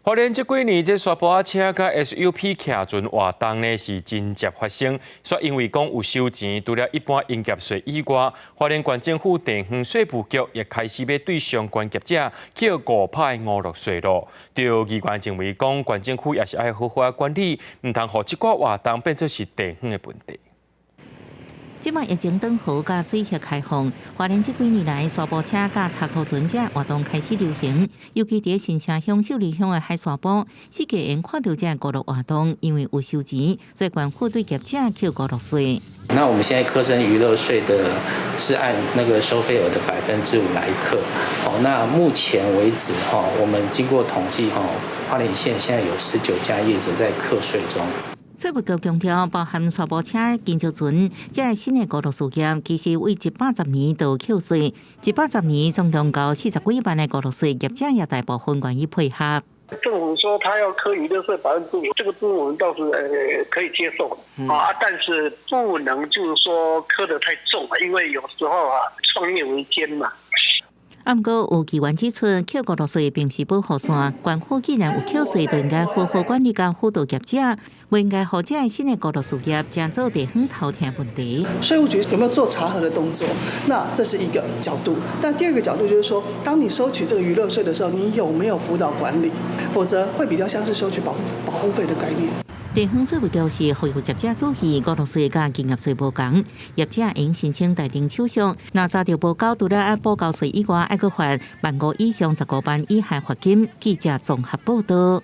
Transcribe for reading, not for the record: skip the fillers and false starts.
花蓮這幾年，這沙埔仔車佮 SUP 騎船活動呢是真濟發生，煞因為講有收錢，除了一般營業稅以外，花蓮縣政府地方稅務局也開始欲對相關業者課5%的娛樂稅囉。對議員認為講，縣政府也是愛好好仔管理，毋通予這寡活動變做是地方的問題。這擺疫情轉好，佮水域開放，花蓮這幾年來，沙埔車佮插箍船這活動開始流行。尤其佇新社鄉、秀里鄉的海沙埔，四界緣看著這娛樂活動，因為有收錢，所以縣府對業者扣娛樂稅。那我們現在課徵娛樂稅的是按那個收費額的5%來課。好，那目前為止哈，我們經過統計哈，花蓮縣現在有19家業者在課稅中。稅務局強調，包含沙埔車、金石船，這新的娛樂事業，其實對110年就扣稅，110年總共交40幾萬的娛樂稅，業者也大部分願意配合。政府說他要課娛樂稅5%，這個部分我們倒是可以接受啊，但是不能就是說課得太重啊，因為有時候啊，創業維艱嘛。啊，毋過有議員指出，扣娛樂稅並毋是保護傘，縣府既然有扣稅，就應該好好管理佮輔導業者，袂應該予這新的娛樂事業成做地方頭痛問題。稅務局有沒有做查核的動作？那這是一個角度。但第二個角度就是說，當你收取這個娛樂稅的時候，你有沒有輔導管理？否則會比較像是收取保護費的概念。地方稅務局是呼籲業者注意，娛樂稅佮營業稅無仝，業者應申請代徵手續。若查著無交，除了愛補交稅以外，愛閣罰萬五以上15萬以下罰金。記者綜合報道。